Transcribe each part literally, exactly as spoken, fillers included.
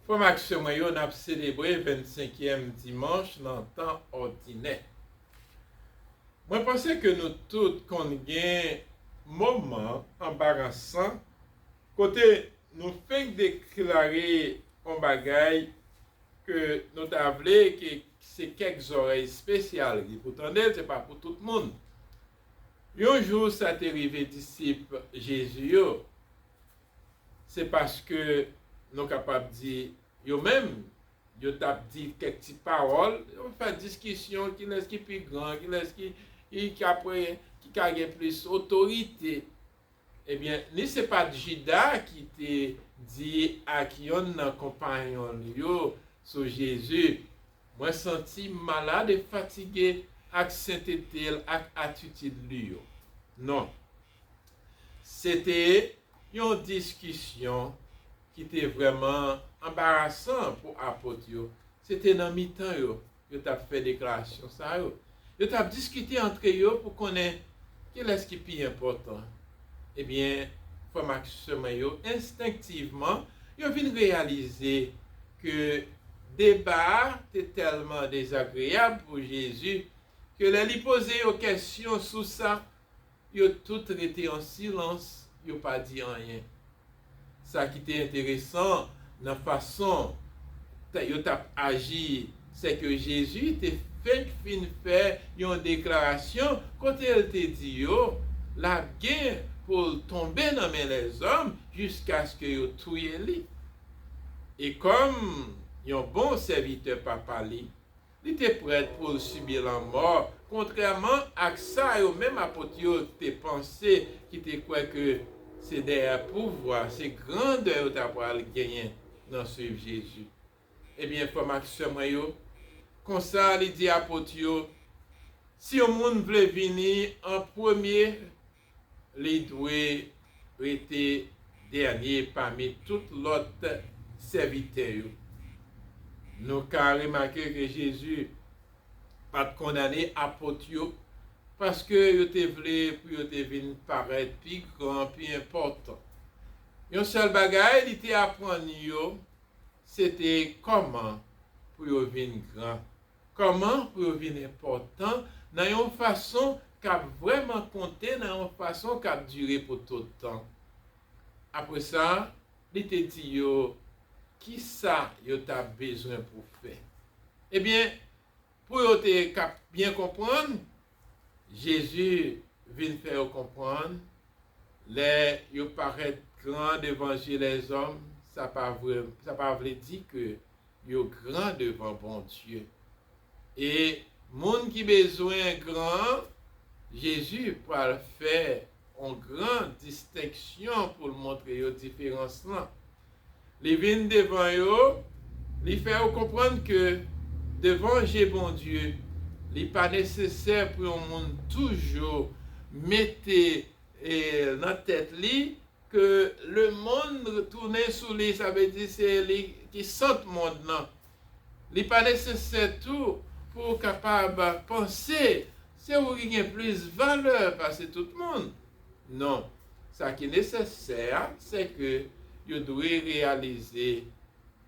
Frè m ak sè mwen yo, n ap selebre vennsenkyèm dimanch nan tan òdinè. Mwen panse ke nou tout konn gen moman anbarasan kote nou fenk deklare yon bagay ke nou ta vle ke se kèk zòrèy espesyal ki pou tande l, se pa pou tout moun. Yon jou, sa te rive disip Jezi yo, se paske nou kapab di yo menm, yo t ap di kèk ti pawòl, yo fè diskisyon, kilès ki pi gran, kilès ki, ki, ki apre, ki ka gen plis otorite. Ebyen, ni se pa t Jida ki te di ak yonn nan konpayon l yo sou Jezi, "Mwen santi m malad e fatige ak sentete l ak atitid li yo." Non. Se te yon diskisyon ki te vrèman anbarasan pou apot yo. Se te nan mitan yo, yo t ap fè deklarasyon sa yo. Yo t ap diskite antre yo pou konnen kilès ki pi enpòtan. Ebyen, frè m ak sè mwen yo, enstenktivman, yo vin reyalize ke deba a te tèlman dezagreyab pou Jezi ke lè li poze yo kèsyon sou sa, yo tout rete an silans, yo pa di anyen. Sa ki te enteresan nan fason ta-, yo t ap aji, se ke Jezi te fenk fin fè yon deklarasyon kote l te di yo l ap gen pou l tonbe nan men lèzòm jiskaske yo touye li. E kòm yon bon sèvitè papa li, li te prèt pou l sibi lanmò, kontrèman ak sa yo menm apot yo te panse, ki te kwè ke se dèyè pouvwa, se grandè yo ta pral genyen nan swiv Jezi. Ebyen, frè m ak sè mwen yo, konsa li di apot yo, "Si yon moun vle vini an premye, li dwe rete dènye pami tout lòt sèvitè yo." Nou ka remake ke Jezi pa t kondane apot yo paske yo te vle pou yo te vin parèt pi gran, pi enpòtan. Yon sèl bagay li te aprann yo, se te kòman pou yo vin gran, kòman pou yo vin enpòtan nan yon fason k ap vrèman konte, nan yon fason k ap dire pou tout tan. Apre sa, li te di yo kisa yo t ap bezwen pou fè. Ebyen, pou yo te ka byen konprann, Jezi vin fè yo konprann, lè yo parèt gran devan je lèzòm, sa pa vre, sa pa vle di ke yo gran devan Bondye. E moun ki bezwen gran an, Jezi pral fè yon gran distenksyon pou l montre yo diferans lan. Li vin devan yo, li fè yo konprann ke devan je Bondye, li pa nesesè pou yon moun toujou mete, e, nan tèt li ke lemonn tounen sou li, sa vle di se li ki sant mond lan. Li pa nesesè tou pou w kapab panse se ou ki gen plis valè pase tout moun. Non, sa ki nesesè a, se ke yo dwe reyalize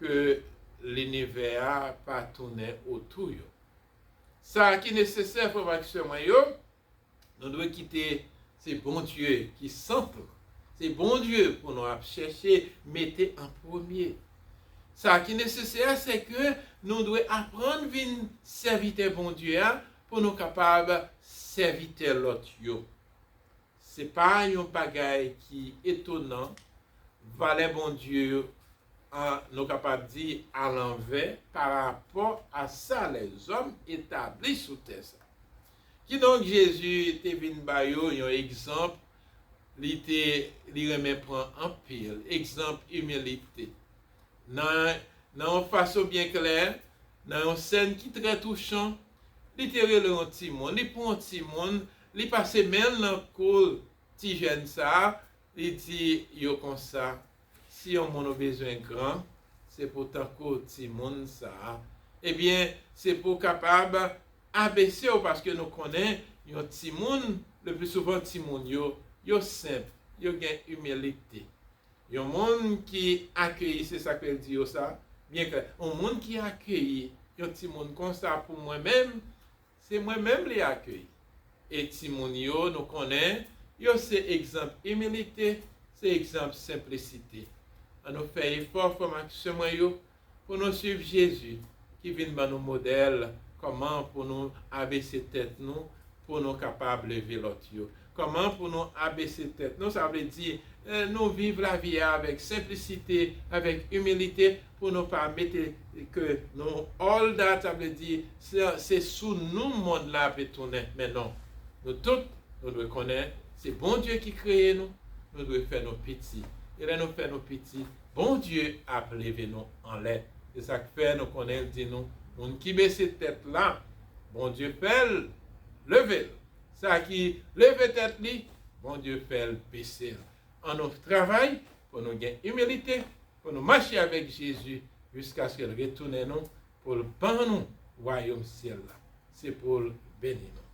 ke linivè a pa tounen otou yo. Sa ki nesesè, frè m ak sè mwen yo, nou dwe kite se Bondye ki sant lan. Se Bondye pou nou ap chèche mete an premye. Sa ki nesesè, se ke nou dwe aprann vin sèvitè Bondye a pou nou kapab sèvitè lòt yo. Se pa yon bagay ki etonan, valè Bondye yo, an, nou kapab di, alanvè parapò a sa lèzòm etabli sou tè sa. Kidonk, Jezi te vin ba yo yon egzanp, li te, li renmen pran anpil, egzanp imilite. Nan, nan yon fason byen klè, nan yon sèn ki trè touchan, li te rele yon timoun, li pran yon timoun, li pase men l nan kou ti jèn sa a, li di yo konsa, "Si yon moun ou bezwen gran, se pou tankou timoun sa a." Ebyen, se pou w kapab abese w, paske nou konnen yon timoun, le pli souvan timoun yo, yo senp, yo gen imilite. Yon moun ki akeyi, se sa ke l di yo sa, byen klè. Yon moun ki akeyi yon timoun konsa pou mwen menm, se mwen menm li akeyi. E timoun yo, nou konnen, yo se egzanp imilite, se egzanp senplisite. Ann nou fè efò, frè m ak sè mwen yo, pou nou swiv Jezi ki vin ban nou modèl kòman pou nou abese tèt nou, pou nou kapab leve lòt yo. Kòman pou nou abese tèt nou, sa vle di, eh, nou viv lavi a avèk senplisite, avèk imilite, pou nou pa mete ke nou all that, sa vle di, se, se sou nou mond la ap tounen. Men non, nou tout, nou dwe konnen, se Bondye ki kreye nou, nou dwe fè nou piti. E lè nou fè nou piti, Bondye ap leve nou anlè. Se sa k fè nou konnen l di nou, moun ki bese tèt la, Bondye fè l leve l. Sa ki leve tèt li, Bondye fè l bese l. Ann nou travay pou nou gen imilite, pou nou mache avèk Jezi jiskaske l retounen nou, pou l ban nou wayòm syèl la. Se pou l beni nou.